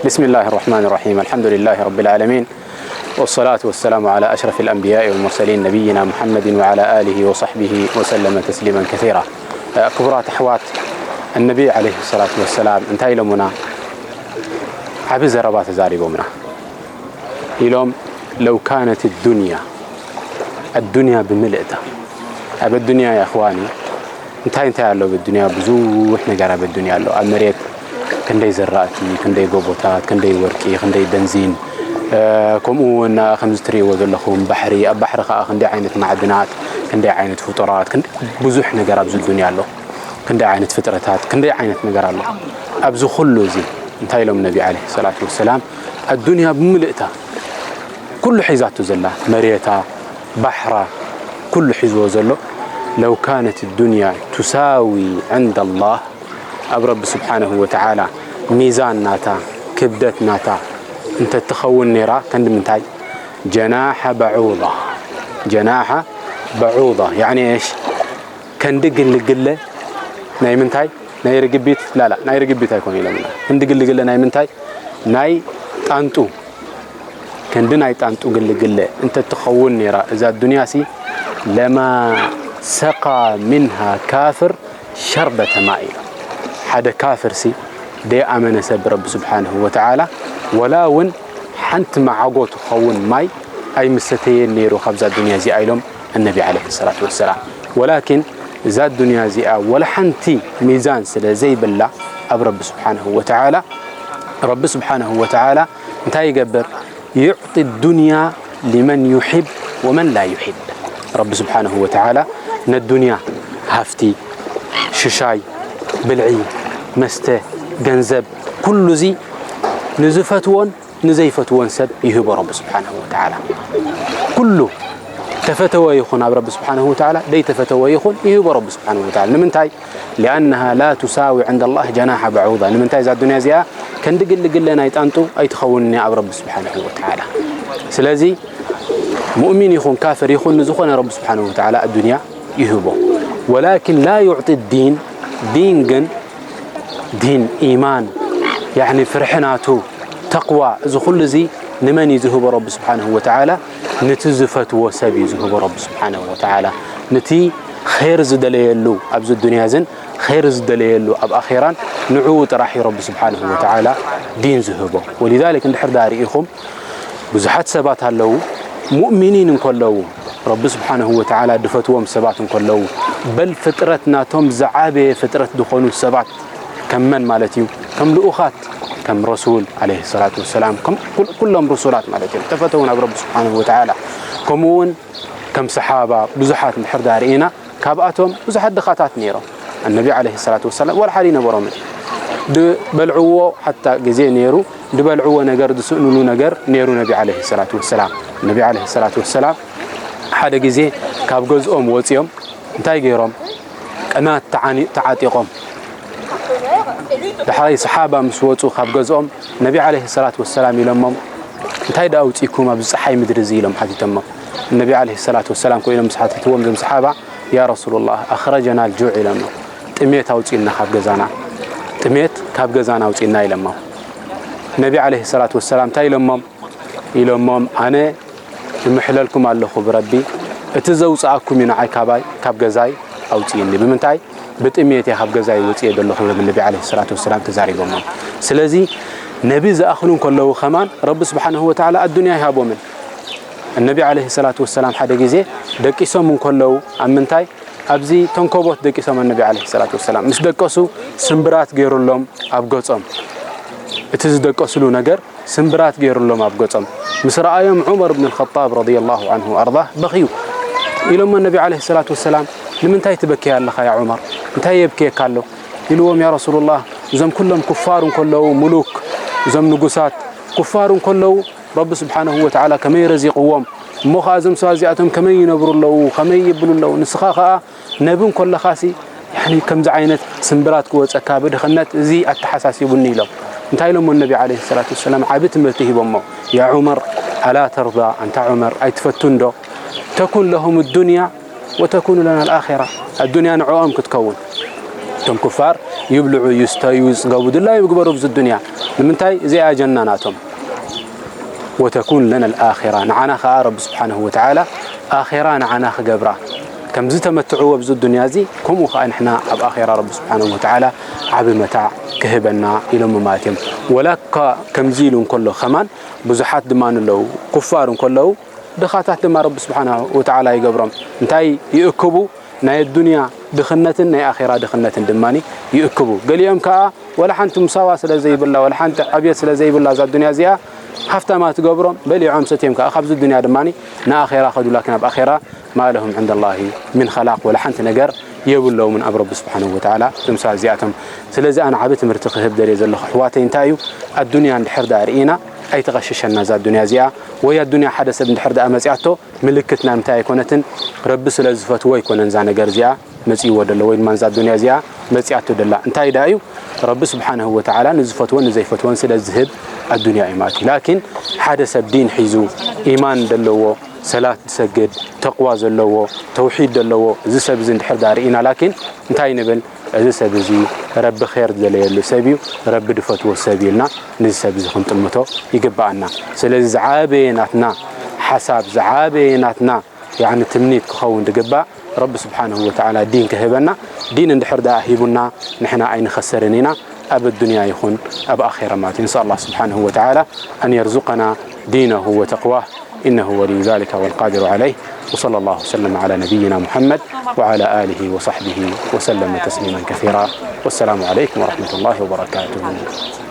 بسم الله الرحمن الرحيم. الحمد لله رب العالمين. والصلاة والسلام على أشرف الأنبياء والمرسلين نبينا محمد وعلى آله وصحبه وسلم تسليما كثيرا. ክቡራት ኣሕዋት፣ النبي عليه الصلاة والسلام እንታይ ኢሎምና? ዓቢ ዘረባ ተዛሪቦምና ኢሎም። لو كانت الدنيا، الدنيا ብምልእታ። ኣብ الدنيا يا إخواني እንታይ እንታይ ኣሎ ኣብ الدنيا? ብዙሕ ነገር ኣብ الدنيا ኣሎ። ኣብ መሬት ክንደይ ዘራእቲ፣ ክንደይ ጎቦታት፣ ክንደይ ወርቂ፣ ክንደይ በንዚን፣ ከምኡ እውን ከምዚ ትርእይዎ ዘለኹም ባሕሪ፣ ኣብ ባሕሪ ከዓ ክንደይ ዓይነት ማዕድናት፣ ክንደይ ዓይነት ፍጡራት፣ ብዙሕ ነገር ኣብዚ الدنيا ኣሎ። ክንደይ ዓይነት ፍጥረታት፣ ክንደይ ዓይነት ነገር ኣሎ። ኣብዚ ኩሉ እዚ እንታይ ኢሎም ነቢ عليه الصلاة والسلام؟ الدنيا ብምልእታ ኩሉ ሒዛቶ ዘላ መሬታ፣ ባሕራ፣ ኩሉ ሒዝዎ ዘሎ، لو كانت الدنيا تساوي عند الله، ኣብ ረቢ ስብሓነሁ ወተዓላ ሚዛን ናታ፣ ክብደት ናታ እንተትኸውን ነይራ፣ ከንዲ ምንታይ؟ جناح بعوضة، جناح بعوضة، ያዕኒ እሽ፣ ከንዲ ግልግለ ናይ ምንታይ? ናይ ርግቢት? ላላ፣ ናይ ርግቢት ኣይኮነ ኢሎምና። ክንዲ ግልግለ ናይ ምንታይ? ናይ ጣንጡ። ክንዲ ናይ ጣንጡ ግልግለ እንተትኸውን ነይራ እዛ ዱንያሲ፣ ለማ ሰቃ ሚንሃ ካፍር ሸርበተ ማእ ኢሉ። ሓደ ካፍርሲ ደይኣመነ ሰብ ብረቢ ስብሓንሁ ወተዓላ ወላ እውን ሓንቲ መዓጎ ትኸውን ማይ ኣይምሰተየን ነይሩ ካብዛ ዱንያ እዚኣ ኢሎም እነቢ ዓለይሂ ሰላቱ ወሰላም። ወላኪን እዛ ዱንያ እዚኣ ወላ ሓንቲ ሚዛን ስለ ዘይብላ ኣብ ረቢ ስብሓንሁ ወተዓላ፣ ረቢ ስብሓንሁ ወተዓላ እንታይ ይገብር? يعطي الدنيا لمن يحب ومن لا يحب። ረቢ ስብሓንሁ ወተዓላ ነዱንያ ሃፍቲ፣ ሽሻይ፣ ብልዒ፣ መስተ፣ ገንዘብ፣ ኩሉ እዚ ንዝፈትዎን ንዘይፈትዎን ሰብ ይህቦ ረቢ ስብሓንሁ ወተዓላ። ኩሉ ተፈተወ ይኹን ኣብ ረቢ ስብሓንሁ ወተዓላ፣ ደይተፈተወ ይኹን ይህቦ ረቢ ስብሓንሁ ወተዓላ። ንምንታይ? لأنها لا تساوي عند الله جناح بعوضة። ንምንታይ እዛ ዱንያ እዚኣ ከንዲ ግልግለ ናይ ጣንጡ ኣይትኸውንን እያ ኣብ ረቢ ስብሓንሁ ወተዓላ። ስለዚ ሙእሚን ይኹን ካፍር ይኹን ንዝኾነ ረቢ ስብሓንሁ ወተዓላ ኣዱንያ ይህቦ። ወላኪን ላ ዩዕጢ ዲን፣ ዲን ግን ዲን፣ ኢማን፣ ያዕኒ ፍርሒ ናቱ፣ ተቅዋ፣ እዚ ኩሉ እዚ ንመን እዩ ዝህቦ ረቢ ስብሓንሁ ወተዓላ? ንቲ ዝፈትዎ ሰብ እዩ ዝህቦ ረቢ ስብሓንሁ ወተዓላ። ንቲ ኼር ዝደለየሉ ኣብዚ ዱንያ እዝን ኼር ዝደለየሉ ኣብ ኣኼራን ንዕኡ ጥራሕ እዩ ረቢ ስብሓንሁ ወተዓላ ዲን ዝህቦ። ወሊዛሊክ እንድሕር ደኣ ርኢኹም ብዙሓት ሰባት ኣለዉ፣ ሙእሚኒን እንከለዉ፣ ረቢ ስብሓንሁ ወተዓላ ድፈትዎም ሰባት እንከለዉ፣ በል ፍጥረት ናቶም ዝዓበየ ፍጥረት ዝኾኑ ሰባት ከም መን ማለት እዩ? ከም ልኡኻት፣ ከም ረሱል ዓለይሂ ሰላቱ ወሰላም፣ ከም ኩል-፣ ኩሎም ርሱላት ማለት እዮም። ተፈተዉ ናብ ረቢ ስብሓንሁ ወተዓላ። ከምኡ እውን ከም ሰሓባ ብዙሓት እንድሕር ደኣ ርኢና፣ ካብኣቶም ብዙሓት ድኻታት ነይሮም። ኣነቢ ዓለይሂ ሰላቱ ወሰላም ዋላ ሓደ ይነበሮምን። ድበልዕዎ ሓታ ግዜ ነይሩ፣ ድበልዕዎ ነገር፣ ዝስእንሉ ነገር ነይሩ ነቢ ዓለይሂ ሰላቱ ወሰላም። ነቢ ዓለይሂ ሰላቱ ወሰላም ሓደ ግዜ ካብ ገዝኦም ወፂኦም እንታይ ገይሮም? ቅናት ተዓኒ-፣ ተዓጢቖም። ዳሕራይ ሰሓባ ምስ ወፁ ካብ ገዝኦም ነቢ ዓለይሂ ሰላቱ ወሰላም ኢሎሞም፣ "እንታይ ደኣ ኣውፂእኩም ኣብዚ ፀሓይ ምድሪ እዚ?" ኢሎም ሓቲቶሞም። ነቢ ዓለይሂ ሰላቱ ወሰላም ኮይኖም ምስ ሓተትዎም እዞም ሰሓባ፣ "ያ ረሱሉላህ፣ ኣኽረጀና ልጁዕ" ኢሎሞ። "ጥሜት ኣውፂኡና ካብ ገዛና፣ ጥሜት ካብ ገዛና ኣውፂኡና" ኢሎሞ። ነቢ ዓለይሂ ሰላቱ ወሰላም እንታይ ኢሎሞም? ኢሎሞም፣ "ኣነ እምሕለልኩም ኣለኹ ብረቢ፣ እቲ ዘውፅኣኩም እዩ ንዓይ ካባይ፣ ካብ ገዛይ ኣውፅእኒ። ብምንታይ? ብጥሜት እየ ካብ ገዛይ ወፅየ ዘለኹ" ኢሎም ነቢ ዓለይሂ ሰላቱ ወሰላም ተዛሪቦሞም። ስለዚ ነቢ ዝኣኽሉ እንከለዉ ከማን ረቢ ስብሓንሁ ወተዓላ ኣዱንያ ኣይሃቦምን። እነቢ ዓለይሂ ሰላቱ ወሰላም ሓደ ግዜ ደቂሶም እንከለዉ ኣብ ምንታይ? ኣብዚ ተንኮቦት ደቂሶም እነቢ ዓለይሂ ሰላቱ ወሰላም። ምስ ደቀሱ ስምብራት ገይሩሎም ኣብ ገጾም። እቲ ዝደቀስሉ ነገር ስምብራት ገይሩሎም ኣብ ገጾም። ምስ ረኣዮም ዑመር ብን ልኸጣብ ረዲየላሁ ዐንሁ ወኣርዳህ በኽዩ። ኢሎሞ ነቢ ዓለይሂ ሰላቱ ወሰላም፣ "ንምንታይ ትበኪ ኣለኻ ያ ዑመር? እንታይ የብክየካ ኣሎ?" ኢልዎም፣ "ያ ረሱሉላህ፣ እዞም ኩሎም ኩፋር እንከለዉ፣ ሙሉክ፣ እዞም ንጉሳት ኩፋር እንከለዉ፣ ረቢ ስብሓነሁ ወተዓላ ከመይ ረዚቕዎም፣ እሞ ኸዓ እዞም ሰባት እዚኣቶም ከመይ ይነብሩ ኣለዉ፣ ከመይ ይብሉ ኣለዉ? ንስኻ ኸዓ ነቢ እንከለኻሲ፣ ያኒ፣ ከምዚ ዓይነት ስምብራት ክወፀካ ብድኽነት፣ እዚ ኣተሓሳሲቡኒ" ኢሎም። እንታይ ኢሎሞ ነቢ ዓለይሂ ሰላቱ ወሰላም? ዓቢ ትምህርቲ ሂቦሞ። "ያ ዑመር፣ ኣላ ተርዳ፣ ኣንታ ዑመር፣ ኣይትፈቱን ዶ? ተኩን ለሁም ዱንያ ወተኩኑ ለና ልኣኺራ፣ ኣዱንያ ንዕኦም ክትከውን፣ እቶም ኩፋር ይብልዑ፣ ይስተዩ፣ ይጽገቡ፣ ድላዩ ይግበሩ ኣብዚ ዱንያ። ንምንታይ? እዚኣ ጀና ናቶም። ወተኩን ለና ልኣኺራ፣ ንዓና ኸዓ ረቢ ስብሓንሁ ወተዓላ ኣኺራ ንዓና ክገብራ። ከምዚ ተመትዕዎ ኣብዚ ዱንያ እዚ፣ ከምኡ ኸዓ ንሕና ኣብ ኣኺራ ረቢ ስብሓንሁ ወተዓላ ዓቢ መታዕ ክህበና ኢሎም ማለት እዮም። ወላ እኳ ከምዚ ኢሉ እንከሎ ኸማን ብዙሓት ድማ ኣለዉ፣ ኩፋር እንከለዉ ድኻታት ድማ ረቢ ስብሓንሁ ወተዓላ ይገብሮም። እንታይ ይእክቡ? ናይ ኣዱንያ ድኽነትን ናይ ኣኼራ ድኽነትን ድማ ይእክቡ። ገሊኦም ከኣ ወላ ሓንቲ ሙሳዋ ስለ ዘይብላ፣ ወላ ሓንቲ ዕብየት ስለ ዘይብላ እዛ ኣዱንያ እዚኣ ሃፍታማት ትገብሮም፣ በሊዖም ሰትዮም ከኣ ካብዚ ኣዱንያ ድማ ንኣኼራ ከዱ፣ ላኪን ኣብ ኣኼራ ማ ለሁም ዕንደ ላሂ ሚን ኸላቕ፣ ወላ ሓንቲ ነገር የብሎምን ኣብ ረቢ ስብሓንሁ ወተዓላ እዞም ሰባት እዚኣቶም። ስለዚ ኣነ ዓቢ ትምህርቲ ክህብ ደልየ ዘለኹ ኣሕዋተይ እንታይ እዩ? ኣዱንያ እንድሕር ደኣ ርኢና ኣይተቐሽሸና እዛ ኣዱንያ እዚኣ፣ ወይ ኣዱንያ ሓደ ሰብ እንድሕር ደኣ መጺኣቶ ምልክት ናይ ምንታይ ኣይኮነትን? ረቢ ስለ ዝፈትዎ ኣይኮነን እዛ ነገር እዚኣ መጺእዎ ደሎ፣ ወይ ድማ እዛ ኣዱንያ እዚኣ መጺኣቶ ደላ። እንታይ ደኣ እዩ? ረቢ ስብሓንሁ ወተዓላ ንዝፈትዎን ንዘይፈትዎን ስለ ዝህብ ኣዱንያ እዩ ማለት እዩ። ላኪን ሓደ ሰብ ዲን ሒዙ፣ ኢማን ዘለዎ፣ ሰላት ዝሰግድ፣ ተቕዋ ዘለዎ፣ ተውሒድ ዘለዎ፣ እዚ ሰብ እዚ እንድሕር ደኣ ርኢና፣ ላኪን እንታይ ንብል? እዚ ሰብ እዚ ረቢ ኼር ዝደለየሉ ሰብ እዩ፣ ረቢ ዝፈትዎ ሰብ እዩ ኢልና ነዚ ሰብ እዚ ክንጥምቶ ይግብኣና። ስለዚ ዝዓበየ ናትና ሓሳብ፣ ዝዓበየ ናትና ያኒ ትምኒት ክኸውን ዝግባእ ረቢ ስብሓንሁ ወተዓላ ዲን ክህበና፣ ዲን እንድሕር ደኣ ሂቡና ንሕና ኣይንኸስርን ኢና፣ ኣብ ኣዱንያ ይኹን ኣብ ኣኼራ ማለት እዩ። ንስኣል ኣላህ ስብሓንሁ ወተዓላ ኣን የርዙቀና ዲነሁ ወተቅዋህ፣ إنه ولي ذلك والقادر عليه. وصلى الله وسلم على نبينا محمد وعلى آله وصحبه وسلم تسليما كثيرا. والسلام عليكم ورحمة الله وبركاته.